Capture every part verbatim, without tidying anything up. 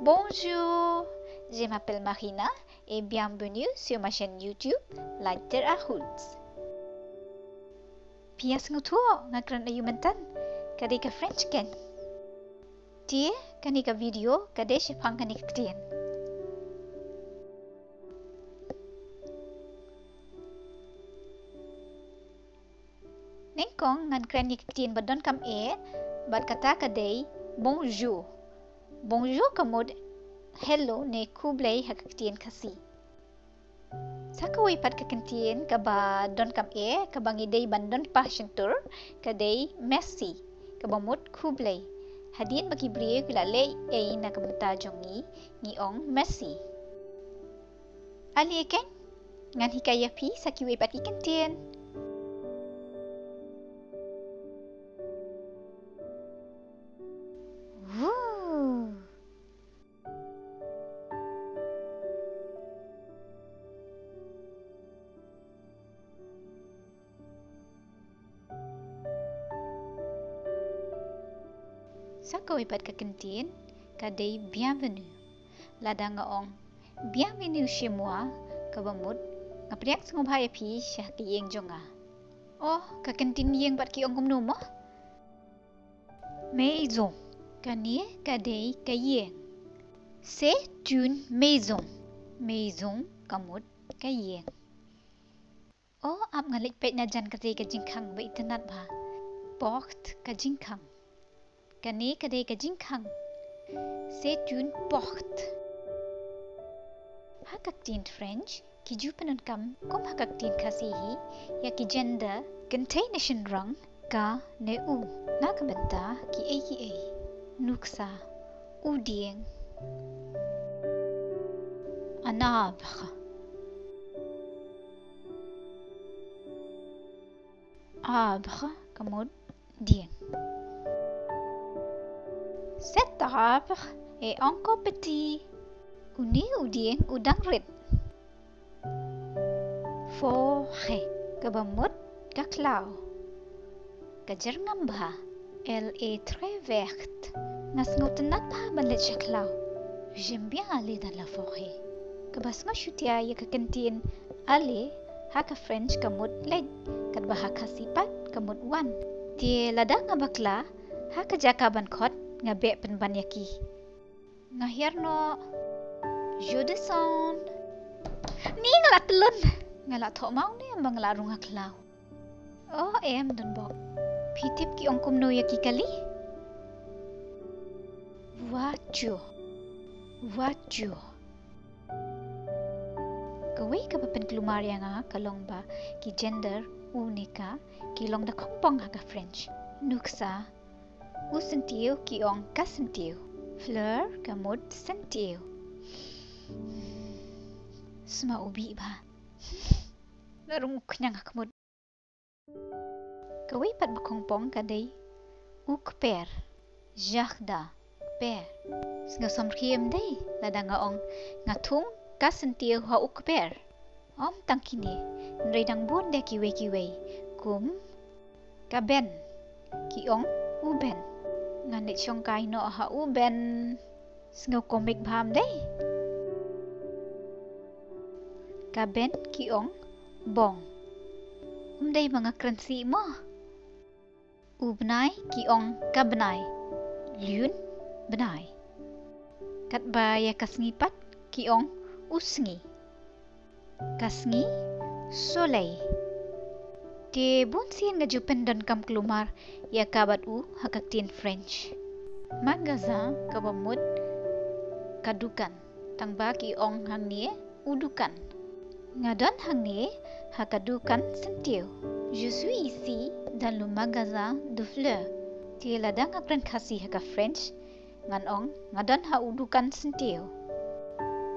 Bonjour, je m'appelle Marina et bienvenue sur ma chaîne YouTube, Light Terra Roots. Phi ïa sngewthuh nga kren aïu mynta? Ka dei ka French kan? Te kane ka video ka dei shaphang kane ka ktien. Nyngkong ngan kren ïa ka ktien ba donkam eh, bad kata ka dei bonjour. Bonjour ka mut hello ne khublei ha ka ktien Khasi. Sa kawei pat ka ktien kaba donkam eh, kaba ngi dei ban don pah shyntur, ka dei merci, kaba mut khublei. Hadien ba ki briew ki la leh ei na ka bynta jong ngi, ngi ong merci. Ale keiñ, ngan hikai ïa phi sa kiwei pat ki ktien. Woo. Sa kawei pat ka ktien ka dei bienvenue. Lada nga ong bienvenue chez moi, kaba mut nga pdiang sngewbha ïa phi sha ka ïing jong nga. Oh, ka ktien ïing pat ki ong kumno mo? Maison. Kane ka dei ka ïing. C'est une maison. Maison ka mut ka ïing. Oh, ap nga leit peit na jan ka dei ka jingkhang ba itynnad bha. Porte ka jingkhang. Kane ka dei ka jingkhang. C'est une porte. Ha ka ktien French ki ju pyndonkam kum ha ka ktien Khasi hi ïa ki gender kynthei ne shynrang, ka ne u, na ka bynta kiei kiei. Nuksa, u dieng. Un arbre. Arbre ka mut dieng. Cet arbre est encore petit. Une u dieng u dang rit. Forêt kaba mut ka khlaw. Ka jyrngam bha. Elle est très verte. Nga sngewtynnad bha ban leit sha khlaw. J'aime bien aller dans la forêt. Kaba sngewshutia ïa ka ktien aller ha ka French ka mut leit, katba ha Khasi pat ka mut wan. Te lada nga bakla, ha ka jaka ban khot nga beh pynban ïa ki. Nga hiar noh. Je descends. Ni nga la tyllun. Nga la thoh maw ne em ba nga la rung ha khlaw? Oh em, don bok. Phi tip ki ong kumno ïa ki kali? Voiture. Voiture. Kawei kaba pynkulmar ïa nga ka long ba ki gender u ne ka ki long da khongpong ha ka French. Nuksa, u syntiew ki ong ka syntiew. Fleur ka mut syntiew. Sma u bih bha. La rung u khñiang ha khmut. Kawei pat ba khongpong ka dei u kper. Jardin, kper. Sngew samrkhie em dei lada nga ong nga thung ka syntiew ha u kper? Ym tang kine, hynrei dang bun de kiwei kiwei kum ka ben, ki ong u ben. Ngan leit shongkai noh ha u ben. Sngew komik bha em dei? Ka ben ki ong bong. Ym dei ba nga kren sih mo. U bnai ki ong ka bnai. Lun bnai. Katba ïa ka sngi pat ki ong u sngi. Ka sngi, soleil. Te bun sien nga ju pyndonkam kulmar ïa ka bad u ha ka ktien French. Magasin kaba mut ka dukan. Tang ba ki ong hangne u dukan. Nga don hangne ha ka dukan syntiew. Je suis ici dans le magasin de fleurs. Te lada nga kren Khasi ha ka French, ngan ong nga don ha u dukan syntiew.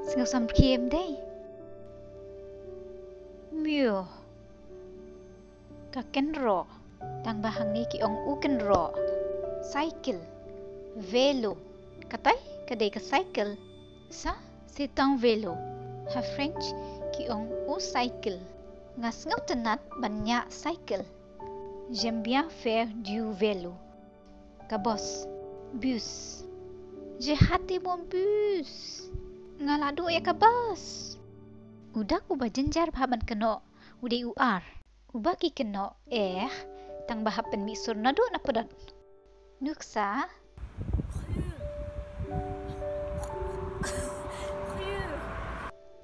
Sngew samrkhie em dei? Mur. Ka kynroh. Tang ba hangne ki ong u kynroh. Cycle. Vélo. Katai ka dei ka cycle. Ça, c'est un vélo. Ha French ki ong u cycle. Nga sngewtynnat ban ñiah cycle. J'aime bien faire du vélo. Ka bus. Bus. J'ai hâte mon bus. Nga la duh ïa ka bus. U dak uba jynjar bha ban kynnoh u dei u R. Uba ki kynnoh R, tang ba hap pynmih sur naduh na pdot. Nuksa.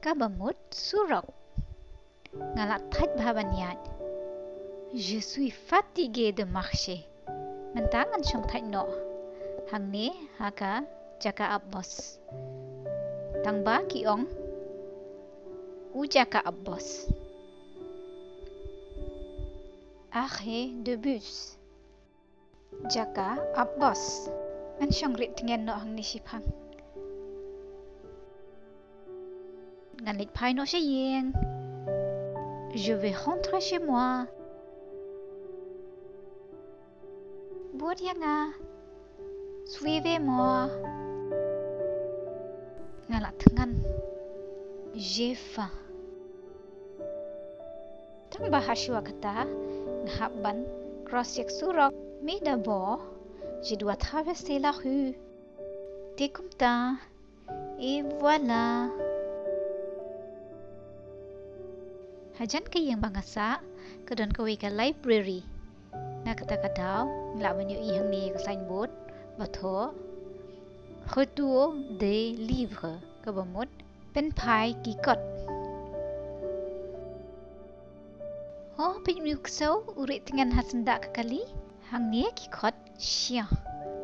Kaba mut surok. Nga la thait bha ban ïaid. Je suis fatigué de marcher. Mynta ngan shong thait noh. Hangne ha ka jaka ap bus. Tang ba ki ong u jaka ap bus. Arrêt de bus. Jaka ap bus. Ngan shong rit tngen noh hangne shiphang. Ngan leit phai noh sha ïing. Je vais rentrer chez moi. Bud ïa nga. Suivez-moi. Nga la thngan. J'ai faim. Tang ba ha shuwa kata, nga hap ban cross ïa ka surok. Mais d'abord, je dois traverser la rue. Te kumta, et voilà. Hajan ka ïing ba nga sah, ka don kawei ka library. Na kata ka daw, nga lah ban ïohi hangne ka signboard ba thoh Retour des livres, kaba mut pynphai ki kot. Oh, peit une u ksew u rieh tngen ha syndah ka kali. Hangne ki khot chien.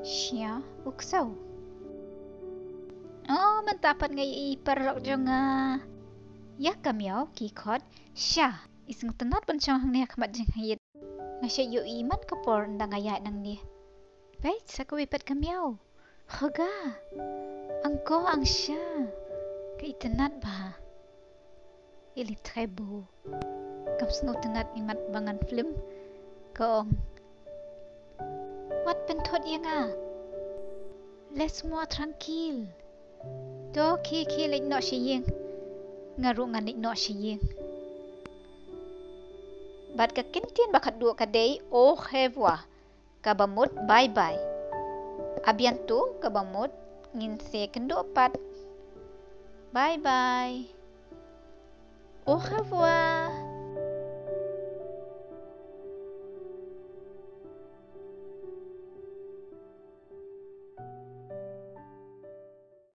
Chien, u ksew. Oh, mynta pat nga ïohi paralok jong nga. Ïa ka miaw ki khot chat. I sngewtynnat ban shong hangne ha khmat jingïeit. Nga shait ïohi man ka por ynda nga ïaid nangne. Peit, sa kawei pat ka miaw. Regarde. Encore un chat. Ka itynnat bha. Il est très beau. Kam sngewtynnat imat ba ngan film. Ka ong, wat pynthut ïa nga. Laisse-moi tranquille. To khie khie leit noh sha ïing. Nga ruh ngan leit noh sha ïing. Bad ka kyntien ba khatduh ka dei au revoir, kaba mut bye bye. À bientôt, kaba mut ngin sa ïakynduh pat. Bye bye. Au revoir.